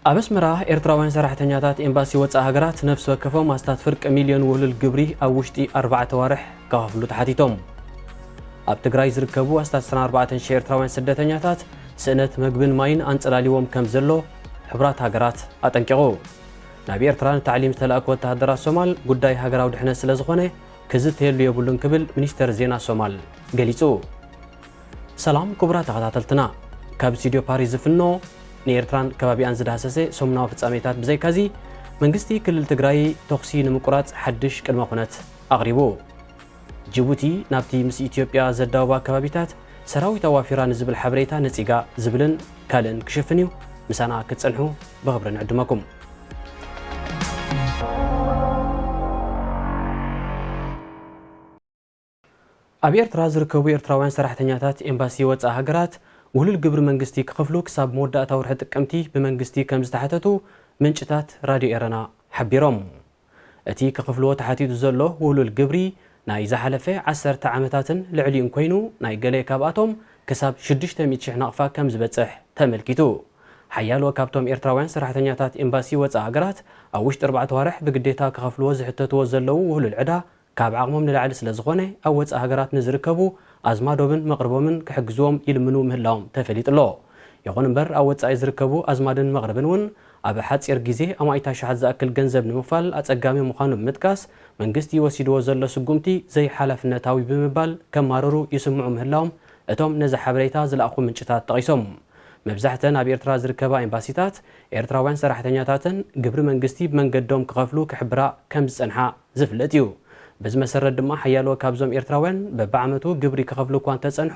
ኣብ ኣስመራ ኤርትራውያን ሰራሕተኛታት ኤምባሲ ወጻኢ ሃገራት ነፍሲ ወከፎም ኣስታት ፍርቂ ሚልዮን ውህሉል ግብሪ ኣብ ውሽጢ ኣርባዕተ ኣዋርሕ ክኸፍሉ ተሓቲቶም። ኣብ ትግራይ ዝርከቡ ኣስታት ዕስራን ኣርባዕተን ሽሕ ኤርትራውያን ስደተኛታት ስእነት መግብን ማይን ኣንጸላልይዎም ከም ዘሎ ሕቡራት ሃገራት ኣጠንቂቑ። ናብ ኤርትራ ንታዕሊም ዝተላእኩ ወተሃደራት ሶማል ጉዳይ ሃገራዊ ድሕነት ስለ ዝኾነ ክዝተየሉ የብሉን ክብል ሚኒስተር ዜና ሶማል ገሊጹ። ሰላም ክቡራት ተኸታተልትና፣ ካብ ስቱድዮ ፓሪስ ዝፍኖ ንኤርትራን ከባቢኣን ዝዳህሰሰ ሰሙናዊ ፍጻሜታት ብዘይካዚ፣ መንግስቲ ክልል ትግራይ ተኹሲ ንምቁራጽ ሓድሽ ቅድመ ኩነት ኣቕሪቡ። ጅቡቲ ናብቲ ምስ ኢትዮጵያ ዘዳወባ ከባቢታት ሰራዊት ኣዋፊራ ንዝብል ሓበሬታ ነጺጋ ዝብልን ካልእን ክሽፍን እዩ። ምሳና ክትጸንሑ ብኽብሪ ንዕድመኩም። ኣብ ኤርትራ ዝርከቡ ኤርትራውያን ሰራሕተኛታት ኤምባሲ ወጻኢ ሃገራት ውህሉል ግብሪ መንግስቲ ክኸፍሉ ክሳብ መወዳእታ ወርሒ ጥቅምቲ ብመንግስቲ ከም ዝተሓተቱ ምንጭታት ራድዮ ኤረና ሓቢሮም። እቲ ክኸፍልዎ ተሓቲቱ ዘሎ ውህሉል ግብሪ ናይ ዝሓለፈ ዓሰርተ ዓመታትን ልዕሊኡን ኮይኑ፣ ናይ ገለ ካብኣቶም ክሳብ ሽዱሽተ ሚእቲ ሽሕ ናቕፋ ከም ዝበጽሕ ተመልኪቱ። ሓያሎ ካብቶም ኤርትራውያን ሰራሕተኛታት ኤምባሲ ወጻኢ ሃገራት ኣብ ውሽጢ ኣርባዕተ ኣዋርሕ ብግዴታ ክኸፍልዎ ዝሕተትዎ ዘለዉ ውህሉል ዕዳ ካብ ዓቕሞም ንላዕሊ ስለ ዝኾነ፣ ኣብ ወጻኢ ሃገራት ንዝርከቡ ኣዝማዶምን መቕርቦምን ክሕግዝዎም ይልምኑ ምህላዎም ተፈሊጡ ኣሎ። ይኹን እምበር፣ ኣብ ወጻኢ ዝርከቡ ኣዝማድን መቕርብን እውን ኣብ ሓጺር ግዜ ኣማኢት ኣሽሓት ዝኣክል ገንዘብ ንምኽፋል ኣጸጋሚ ምዃኑ ብምጥቃስ፣ መንግስቲ ወሲድዎ ዘሎ ስጉምቲ ዘይሓላፍነታዊ ብምባል ከማርሩ ይስምዑ ምህላዎም እቶም ነዚ ሓበሬታ ዝለኣኹ ምንጭታት ጠቒሶም። መብዛሕተን ኣብ ኤርትራ ዝርከባ ኤምባሲታት፣ ኤርትራውያን ሰራሕተኛታተን ግብሪ መንግስቲ ብመንገዶም ክኸፍሉ ክሕብራ ከም ዝጸንሓ ዝፍለጥ እዩ። በዚ መሰረት ድማ፣ ሓያሎ ካብዞም ኤርትራውያን በብዓመቱ ግብሪ ክኸፍሉ እኳ እንተጸንሑ፣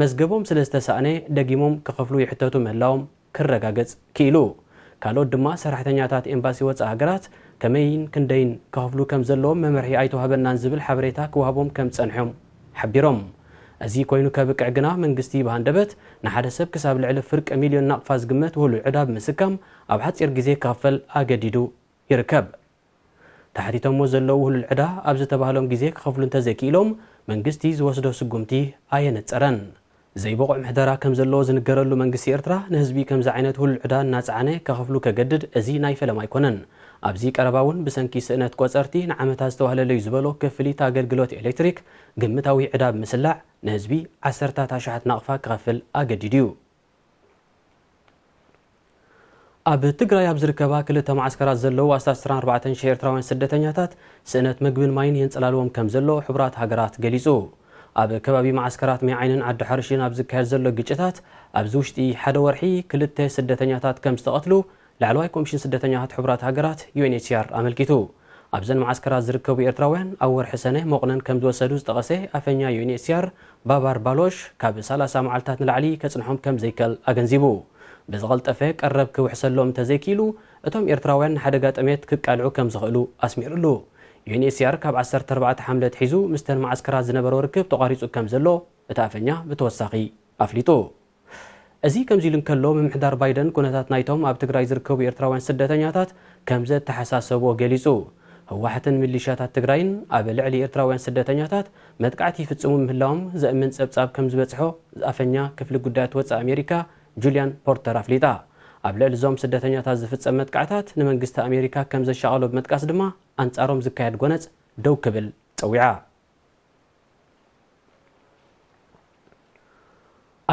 መዝገቦም ስለ ዝተሳእነ፣ ደጊሞም ክኸፍሉ ይሕተቱ ምህላዎም ክረጋገጽ ክኢሉ። ካልኦት ድማ፣ ሰራሕተኛታት ኤምባሲ ወጻኢ ሃገራት ከመይን ክንደይን ክኸፍሉ ከም ዘለዎም መምርሒ ኣይተዋህበናን ዝብል ሓበሬታ ክወሃቦም ከም ዝጸንሖም ሓቢሮም። እዚ ኮይኑ ከብቅዕ ግና፣ መንግስቲ ብሃንደበት ንሓደ ሰብ ክሳብ ልዕሊ ፍርቂ ሚልዮን ናቕፋ ዝግመት ውህሉል ዕዳ ብምስካም፣ ኣብ ሓጺር ግዜ ክኸፈል ኣገዲዱ ይርከብ። ተሓቲቶሞ ዘለዉ ውህሉል ዕዳ ኣብ ዝተባህሎም ግዜ ክኸፍሉ እንተዘይክኢሎም፣ መንግስቲ ዝወስዶ ስጉምቲ ኣየነጸረን። ዘይብቑዕ ምሕደራ ከም ዘለዎ ዝንገረሉ መንግስቲ ኤርትራ፣ ንህዝቢ ከምዚ ዓይነት ውህሉል ዕዳ እናጸዓነ ከኸፍሉ ከገድድ፣ እዚ ናይ ፈለማ ኣይኮነን። ኣብዚ ቀረባ እውን ብሰንኪ ስእነት ቆጸርቲ ንዓመታት ዝተዋህለለዩ ዝበሎ ክፍሊት ኣገልግሎት ኤሌክትሪክ ግምታዊ ዕዳ ብምስላዕ፣ ንህዝቢ ዓሰርታት ኣሽሓት ናቕፋ ክኸፍል ኣገዲዱ እዩ። ኣብ ትግራይ ኣብ ዝርከባ ክልተ መዓስከራት ዘለዉ ኣስታት ዕስራን ኣርባዕተን ሽሕ ኤርትራውያን ስደተኛታት ስእነት መግብን ማይን የንጸላልዎም ከም ዘሎ ሕቡራት ሃገራት ገሊጹ። ኣብ ከባቢ መዓስከራት ማይ ዓይንን ዓዲ ሓርሽን ኣብ ዝካየድ ዘሎ ግጭታት፣ ኣብዚ ውሽጢ ሓደ ወርሒ ክልተ ስደተኛታት ከም ዝተቐትሉ ላዕለዋይ ኮሚሽን ስደተኛታት ሕቡራት ሃገራት፣ ዩ ኤን ኤች ሲ ኣር፣ ኣመልኪቱ። ኣብዘን መዓስከራት ዝርከቡ ኤርትራውያን ኣብ ወርሒ ሰነ መቑነን ከም ዝወሰዱ ዝጠቐሰ ኣፈኛ ዩ ኤን ኤች ሲ ኣር፣ ባባር ባሎሽ፣ ካብ ሰላሳ መዓልታት ንላዕሊ ከጽንሖም ከም ዘይከል ኣገንዚቡ። ብዝቐልጠፈ ቀረብ ክውሕሰሎም እንተዘይክኢሉ፣ እቶም ኤርትራውያን ንሓደጋ ጥሜት ክቃልዑ ከም ዝኽእሉ ኣስሚሩሉ። ዩ ኤን ኤች ሲ ኣር ካብ ዓሰርተ ኣርባዕተ ሓምለ ኣትሒዙ ምስተን መዓስከራት ዝነበሮ ርክብ ተቋሪጹ ከም ዘሎ እቲ ኣፈኛ ብተወሳኺ ኣፍሊጡ። እዚ ከምዚ ኢሉ እንከሎ፣ ምምሕዳር ባይደን ኩነታት ናይቶም ኣብ ትግራይ ዝርከቡ ኤርትራውያን ስደተኛታት ከም ዘተሓሳሰብዎ ገሊጹ። ህወሓትን ሚሊሻታት ትግራይን ኣብ ልዕሊ ኤርትራውያን ስደተኛታት መጥቃዕቲ ይፍጽሙ ምህላዎም ዘእምን ጸብጻብ ከም ዝበጽሖ ኣፈኛ ክፍሊ ጉዳያት ወጻኢ ኣሜሪካ ጁልያን ፖርተር ኣፍሊጣ። ኣብ ልዕሊ እዞም ስደተኛታት ዝፍጸም መጥቃዕታት ንመንግስቲ ኣሜሪካ ከም ዘሻቐሎ ብምጥቃስ ድማ፣ ኣንጻሮም ዝካየድ ጎነጽ ደው ክብል ጸዊዓ።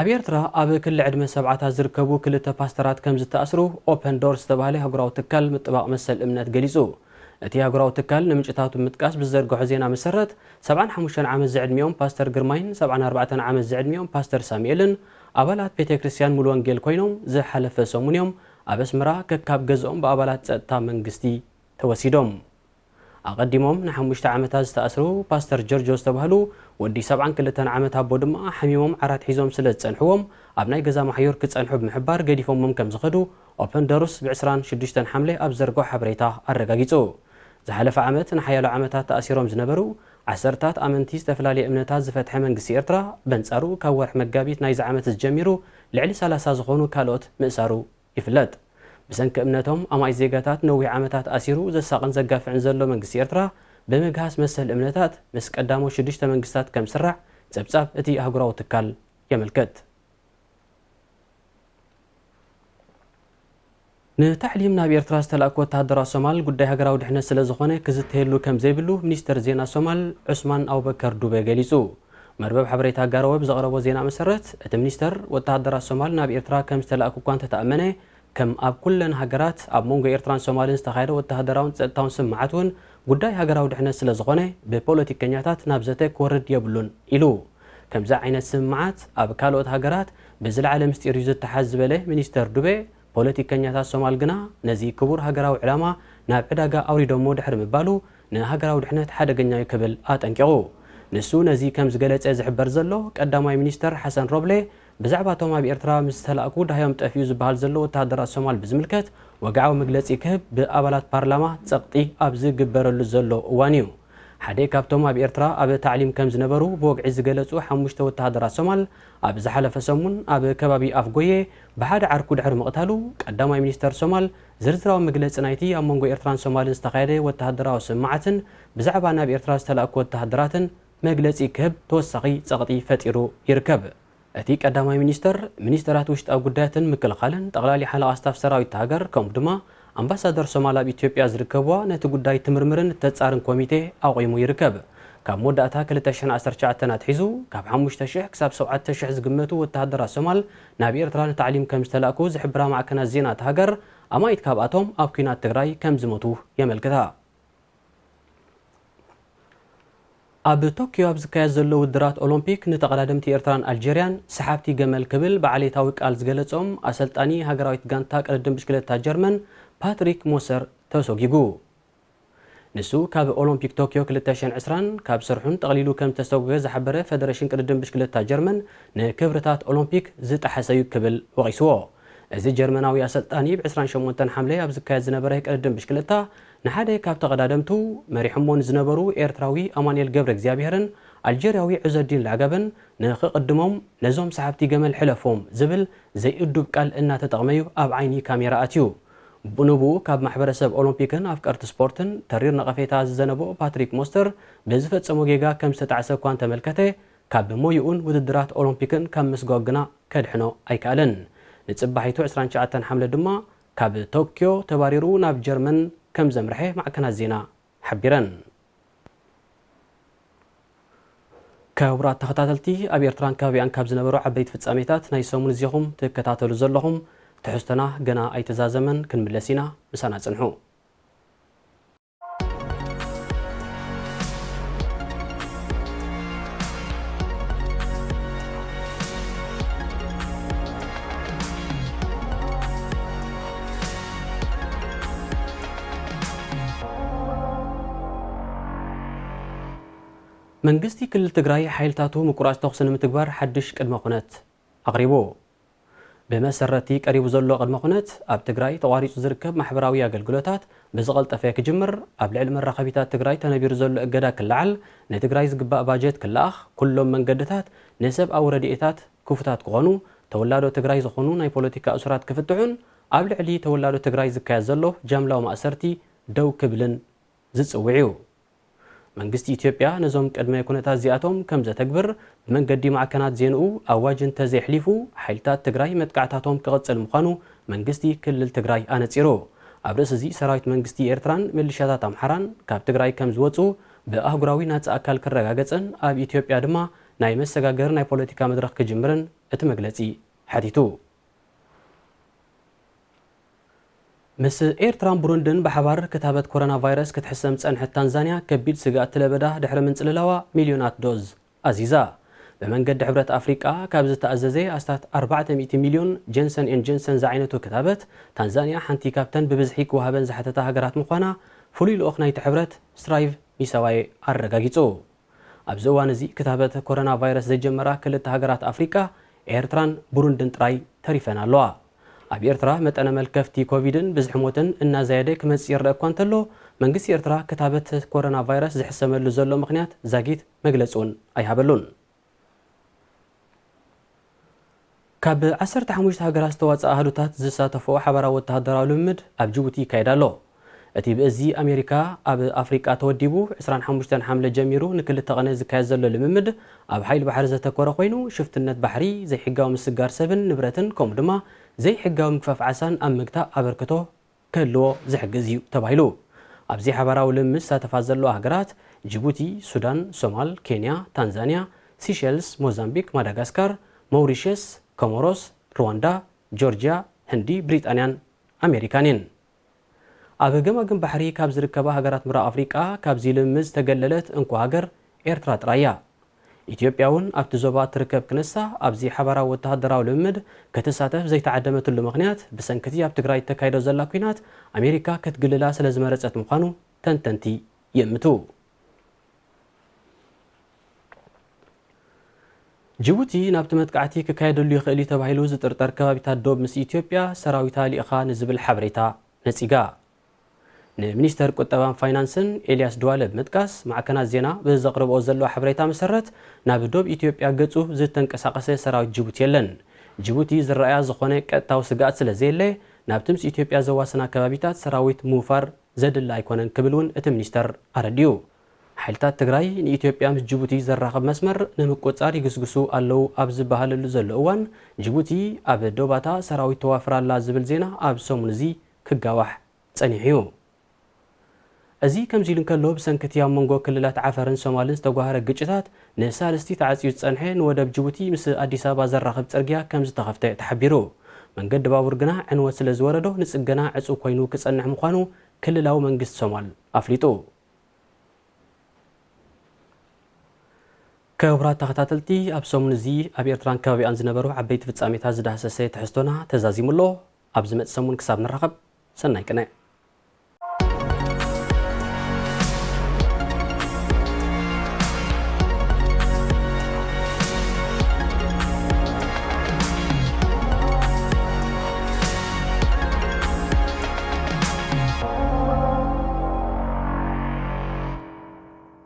ኣብ ኤርትራ ኣብ ክሊ ዕድመ ሰብዓታት ዝርከቡ ክልተ ፓስተራት ከም ዝተኣስሩ ኦፐን ዶርስ ዝተባህለ ኣህጉራዊ ትካል ምጥባቕ መሰል እምነት ገሊጹ። እቲ ኣህጉራዊ ትካል ንምንጭታቱ ብምጥቃስ ብዝዘርግሖ ዜና መሰረት፣ ሰብዓን ሓሙሽተን ዓመት ዝዕድሚኦም ፓስተር ግርማይን ሰብዓን ኣርባዕተን ዓመት ዝዕድሚኦም ፓስተር ሳሙኤልን ኣባላት ቤተ ክርስቲያን ሙሉ ወንጌል ኮይኖም፣ ዝሓለፈ ሰሙን እዮም ኣብ ኣስመራ ከካብ ገዝኦም ብኣባላት ጸጥታ መንግስቲ ተወሲዶም። ኣቐዲሞም ንሓሙሽተ ዓመታት ዝተኣስሩ ፓስተር ጀርጆ ዝተባህሉ ወዲ ሰብዓን ክልተን ዓመት ኣቦ ድማ፣ ሓሚሞም ዓራት ሒዞም ስለ ዝጸንሕዎም፣ ኣብ ናይ ገዛ ማሕዩር ክጸንሑ ብምሕባር ገዲፎሞም ከም ዝኸዱ ኦፐን ዶርስ ብዕስራን ሽዱሽተን ሓምለ ኣብ ዘርግሖ ሓበሬታ ኣረጋጊጹ። ዝሓለፈ ዓመት ንሓያሎ ዓመታት ተኣሲሮም ዝነበሩ ዓሰርታት ኣመንቲ ዝተፈላለየ እምነታት ዝፈትሐ መንግስቲ ኤርትራ፣ በንጻሩ ካብ ወርሒ መጋቢት ናይዚ ዓመት ዝጀሚሩ ልዕሊ ሰላሳ ዝኾኑ ካልኦት ምእሳሩ ይፍለጥ። ብሰንኪ እምነቶም ኣማኢት ዜጋታት ነዊሕ ዓመታት ኣሲሩ ዘሳቕን ዘጋፍዕን ዘሎ መንግስቲ ኤርትራ፣ ብምግሃስ መሰል እምነታት ምስ ቀዳሞት ሽዱሽተ መንግስታት ከም ዝስራዕ ጸብጻብ እቲ ኣህጉራዊ ትካል የመልክት። ንታዕሊም ናብ ኤርትራ ዝተላእኩ ወተሃደራት ሶማል ጉዳይ ሃገራዊ ድሕነት ስለ ዝኾነ ክዝተየሉ ከም ዘይብሉ ሚኒስተር ዜና ሶማል ዑስማን ኣቡበከር ዱቤ ገሊጹ። መርበብ ሓበሬታ ጋሮወ ብዘቕረቦ ዜና መሰረት፣ እቲ ሚኒስተር ወተሃደራት ሶማል ናብ ኤርትራ ከም ዝተላእኩ እኳ እንተተኣመነ፣ ከም ኣብ ኩለን ሃገራት ኣብ መንጎ ኤርትራን ሶማልን ዝተኻየደ ወተሃደራውን ጸጥታውን ስምማዓት እውን ጉዳይ ሃገራዊ ድሕነት ስለ ዝኾነ ብፖለቲከኛታት ናብ ዘተ ክወርድ የብሉን ኢሉ። ከምዚ ዓይነት ስምማዓት ኣብ ካልኦት ሃገራት ብዝለዓለ ምስጢር እዩ ዝተሓዝ ዝበለ ሚኒስተር ዱቤ፣ ፖለቲከኛታት ሶማል ግና ነዚ ክቡር ሃገራዊ ዕላማ ናብ ዕዳጋ ኣውሪዶሞ ድሕሪ ምባሉ ንሃገራዊ ድሕነት ሓደገኛ እዩ ክብል ኣጠንቂቑ። ንሱ ነዚ ከም ዝገለጸ ዝሕበር ዘሎ ቀዳማይ ሚኒስተር ሓሰን ሮብሌ ብዛዕባ እቶም ኣብ ኤርትራ ምስ ዝተላእኩ ደሃዮም ጠፊኡ ዝበሃል ዘሎ ወተሃደራት ሶማል ብዝምልከት ወግዓዊ መግለጺ ክህብ ብኣባላት ፓርላማ ጸቕጢ ኣብ ዝግበረሉ ዘሎ እዋን እዩ። ሓደ ካብቶም ኣብ ኤርትራ ኣብ ታዕሊም ከም ዝነበሩ ብወግዒ ዝገለጹ ሓሙሽተ ወተሃደራት ሶማል ኣብ ዝሓለፈ ሰሙን ኣብ ከባቢ ኣፍጎዬ ብሓደ ዓርኩ ድሕሪ ምቕታሉ፣ ቀዳማይ ሚኒስተር ሶማል ዝርዝራዊ መግለጺ ናይቲ ኣብ መንጎ ኤርትራን ሶማልን ዝተኻየደ ወተሃደራዊ ስምማዓትን ብዛዕባ ናብ ኤርትራ ዝተላእኩ ወተሃደራትን መግለጺ ክህብ ተወሳኺ ጸቕጢ ፈጢሩ ይርከብ። እቲ ቀዳማይ ሚኒስተር፣ ሚኒስተራት ውሽጣዊ ጉዳያትን ምክልኻልን፣ ጠቕላሊ ሓለቓ ስታፍ ሰራዊት ሃገር፣ ከምኡ ድማ ኣምባሳደር ሶማል ኣብ ኢትዮጵያ ዝርከብዋ ነቲ ጉዳይ ትምርምርን እተጻርን ኮሚቴ ኣቑሙ ይርከብ። ካብ መወዳእታ ክልተ ሽሕን ዓሰርተ ትሽዓተን ኣትሒዙ፣ ካብ ሓሙሽተ ሽሕ ክሳብ ሸውዓተ ሽሕ ዝግመቱ ወተሃደራት ሶማል ናብ ኤርትራ ንታዕሊም ከም ዝተላእኩ ዝሕብራ ማዕከናት ዜና እታ ሃገር፣ ኣማኢት ካብኣቶም ኣብ ኲናት ትግራይ ከም ዝሞቱ የመልክታ። ኣብ ቶኪዮ ኣብ ዝካየድ ዘሎ ውድድራት ኦሎምፒክ ንተቐዳደምቲ ኤርትራን ኣልጀርያን ሰሓብቲ ገመል ክብል ብዓሌታዊ ቃል ዝገለጾም ኣሰልጣኒ ሃገራዊት ጋንታ ቅድድም ብሽክለታ ጀርመን ፓትሪክ ሞሰር ተሰጒጉ። ንሱ ካብ ኦሎምፒክ ቶኪዮ ክልተ ሽሕን ዕስራን ካብ ስርሑን ጠቕሊሉ ከም ዝተሰጎገ ዝሓበረ ፈደረሽን ቅድድም ብሽክለታ ጀርመን ንክብርታት ኦሎምፒክ ዝጠሓሰ እዩ ክብል ወቒስዎ። እዚ ጀርመናዊ ኣሰልጣኒ ብ ዕስራን ሸሞንተን ሓምለ ኣብ ዝካየድ ዝነበረ ቅድድም ብሽክለታ ንሓደ ካብ ተቐዳደምቱ መሪሖሞ ንዝነበሩ ኤርትራዊ ኣማኑኤል ገብረ እግዚኣብሄርን ኣልጀርያዊ ዑዘዲን ላዕጋብን ንኽቕድሞም ነዞም ሰሓብቲ ገመል ሕለፎም ዝብል ዘይእዱብ ቃል እናተጠቕመ እዩ ኣብ ዓይኒ ካሜራ ኣትዩ። ብንቡኡ ካብ ማሕበረሰብ ኦሎምፒክን ኣፍቀርቲ ስፖርትን ተሪር ነቐፌታ ዝዘነቦ ፓትሪክ ሞስተር ብዝፈጸሞ ጌጋ ከም ዝተጣዕሰ እኳ እንተመልከተ፣ ካብ ሞይኡን ውድድራት ኦሎምፒክን ካብ ምስጓግ ግና ከድሕኖ ኣይከኣለን። ንጽባሒቱ ዕስራን ትሽዓተን ሓምለ ድማ ካብ ቶክዮ ተባሪሩ ናብ ጀርመን ከም ዘምርሐ ማዕከናት ዜና ሓቢረን። ክቡራት ተኸታተልቲ፣ ኣብ ኤርትራን ከባቢኣን ካብ ዝነበሩ ዓበይቲ ፍጻሜታት ናይ ሰሙን እዚኹም ትከታተሉ ዘለኹም ትሕዝቶና ገና ኣይተዛዘመን፣ ክንምለስ ኢና፣ ምሳና ጽንሑ። መንግስቲ ክልል ትግራይ ሓይልታቱ ምቁራጽ ተኹሲ ንምትግባር ሓድሽ ቅድመ ኩነት ኣቕሪቡ። ብመሰረቲ ቀሪቡ ዘሎ ቅድመ ኩነት፣ ኣብ ትግራይ ተቋሪጹ ዝርከብ ማሕበራዊ ኣገልግሎታት ብዝቐልጠፈ ክጅምር፣ ኣብ ልዕሊ መራኸቢታት ትግራይ ተነቢሩ ዘሎ እገዳ ክለዓል፣ ንትግራይ ዝግባእ ባጀት ክለኣኽ፣ ኩሎም መንገድታት ንሰብኣዊ ረድኤታት ክፉታት ክኾኑ፣ ተወላዶ ትግራይ ዝኾኑ ናይ ፖለቲካ እሱራት ክፍትሑን ኣብ ልዕሊ ተወላዶ ትግራይ ዝካየድ ዘሎ ጃምላዊ ማእሰርቲ ደው ክብልን ዝጽውዕ እዩ። መንግስቲ ኢትዮጵያ ነዞም ቅድመ ኩነታት እዚኣቶም ከም ዘተግብር ብመንገዲ ማዕከናት ዜንኡ ኣዋጅ እንተዘይሕሊፉ፣ ሓይልታት ትግራይ መጥቃዕታቶም ክቕጽል ምዃኑ መንግስቲ ክልል ትግራይ ኣነጺሩ። ኣብ ርእሲ እዚ፣ ሰራዊት መንግስቲ ኤርትራን ሚሊሻታት ኣምሓራን ካብ ትግራይ ከም ዝወጹ ብኣህጉራዊ ናጻ ኣካል ክረጋገጽን ኣብ ኢትዮጵያ ድማ ናይ መሰጋገሪ ናይ ፖለቲካ መድረኽ ክጅምርን እቲ መግለጺ ሓቲቱ። ምስ ኤርትራን ቡሩንድን ብሓባር ክታበት ኮሮና ቫይረስ ክትሕሰም ዝጸንሐት ታንዛንያ፣ ከቢድ ስግኣት ለበዳ ድሕሪ ምንጽልላዋ፣ ሚልዮናት ዶዝ ኣዚዛ። ብመንገዲ ሕብረት ኣፍሪቃ ካብ ዝተኣዘዘ ኣስታት ኣርባዕተ ሚእቲ ሚልዮን ጀንሰን ኤንድ ጀንሰን ዝዓይነቱ ክታበት፣ ታንዛንያ ሓንቲ ካብተን ብብዝሒ ክወሃበን ዝሓተታ ሃገራት ምዃና ፍሉይ ልኡኽ ናይቲ ሕብረት ስትራይቭ ሚሳዋየ ኣረጋጊጹ። ኣብዚ እዋን እዚ ክታበት ኮሮና ቫይረስ ዘጀመራ ክልተ ሃገራት ኣፍሪቃ፣ ኤርትራን ቡሩንድን ጥራይ ተሪፈን ኣለዋ። ኣብ ኤርትራ መጠነ መልከፍቲ ኮቪድን ብዝሒ ሞትን እናዛየደ ክመጽእ ይረአ እኳ እንተሎ፣ መንግስቲ ኤርትራ ክታበት ኮሮና ቫይረስ ዝሕሰመሉ ዘሎ ምኽንያት ዛጊት መግለጺ እውን ኣይሃበሉን። ካብ ዓሰርተ ሓሙሽተ ሃገራት ዝተዋጽኣ ኣሃዱታት ዝሳተፍኦ ሓባራዊ ወተሃደራዊ ልምምድ ኣብ ጅቡቲ ይካየድ ኣሎ። እቲ ብእዚ ኣሜሪካ ኣብ ኣፍሪቃ ተወዲቡ ዕስራን ሓሙሽተን ሓምለ ጀሚሩ ንክልተ ቐነ ዝካየድ ዘሎ ልምምድ ኣብ ሓይሊ ባሕሪ ዘተኮረ ኮይኑ፣ ሽፍትነት ባሕሪ፣ ዘይሕጋዊ ምስጋር ሰብን ንብረትን ከምኡ ድማ ዘይሕጋዊ ምግፋፍ ዓሳን ኣብ ምግታእ ኣበርክቶ ክህልዎ ዝሕግዝ እዩ ተባሂሉ። ኣብዚ ሓባራዊ ልምምድ ዝሳተፋ ዘለዋ ሃገራት ጅቡቲ፣ ሱዳን፣ ሶማል፣ ኬንያ፣ ታንዛንያ፣ ሲሸልስ፣ ሞዛምቢክ፣ ማዳጋስካር፣ ሞውሪሸስ፣ ኮሞሮስ፣ ሩዋንዳ፣ ጆርጅያ፣ ህንዲ፣ ብሪጣንያን ኣሜሪካን እየን። ኣብ ገማግም ባሕሪ ካብ ዝርከባ ሃገራት ምብራቕ ኣፍሪቃ ካብዚ ልምምድ ዝተገለለት እንኮ ሃገር ኤርትራ ጥራይ እያ። ኢትዮጵያ እውን ኣብቲ ዞባ ትርከብ ክንሳ ኣብዚ ሓባራዊ ወተሃደራዊ ልምምድ ክትሳተፍ ዘይተዓደመትሉ ምኽንያት ብሰንክቲ ኣብ ትግራይ እተካይዶ ዘላ ኲናት ኣሜሪካ ክትግልላ ስለ ዝመረጸት ምዃኑ ተንተንቲ ይእምቱ። ጅቡቲ ናብቲ መጥቃዕቲ ክካየደሉ ይኽእል እዩ ተባሂሉ ዝጥርጠር ከባቢታት ዶብ ምስ ኢትዮጵያ ሰራዊታ ልኢኻ ንዝብል ሓበሬታ ነጺጋ። ንሚኒስተር ቁጠባን ፋይናንስን ኤልያስ ድዋለ ብምጥቃስ፣ ማዕከናት ዜና ብዘቕርብኦ ዘለዋ ሓበሬታ መሰረት፣ ናብ ዶብ ኢትዮጵያ ገጹ ዝተንቀሳቐሰ ሰራዊት ጅቡቲ የለን። ጅቡቲ ዝረኣያ ዝኾነ ቀጥታዊ ስግኣት ስለ ዘየለ፣ ናብቲ ምስ ኢትዮጵያ ዘዋስና ከባቢታት ሰራዊት ምውፋር ዘድሊ ኣይኮነን ክብል እውን እቲ ሚኒስተር ኣረዲኡ። ሓይልታት ትግራይ ንኢትዮጵያ ምስ ጅቡቲ ዘራኽብ መስመር ንምቁጽጻር ይግስግሱ ኣለዉ ኣብ ዝበሃለሉ ዘሎ እዋን፣ ጅቡቲ ኣብ ዶባታ ሰራዊት ተዋፍር ኣላ ዝብል ዜና ኣብ ሰሙን እዚ ክጋዋሕ ጸኒሑ እዩ። እዚ ከምዚ ኢሉ እንከሎ፣ ብሰንኪ እቲ ኣብ መንጎ ክልላት ዓፈርን ሶማልን ዝተጓህረ ግጭታት ንሳልስቲ ተዓጽዩ ዝጸንሐ ንወደብ ጅቡቲ ምስ ኣዲስ ኣበባ ዘራኽብ ጽርግያ ከም ዝተኸፍተ ተሓቢሩ። መንገዲ ባቡር ግና ዕንወት ስለ ዝወረዶ ንጽገና ዕጹው ኮይኑ ክጸንሕ ምዃኑ ክልላዊ መንግስቲ ሶማል ኣፍሊጡ። ክቡራት ተኸታተልቲ፣ ኣብ ሰሙን እዚ ኣብ ኤርትራን ከባቢኣን ዝነበሩ ዓበይቲ ፍጻሜታት ዝዳህሰሰ ትሕዝቶና ተዛዚሙ ኣሎ። ኣብ ዝመጽእ ሰሙን ክሳብ ንራኸብ፣ ሰናይ ቅነ።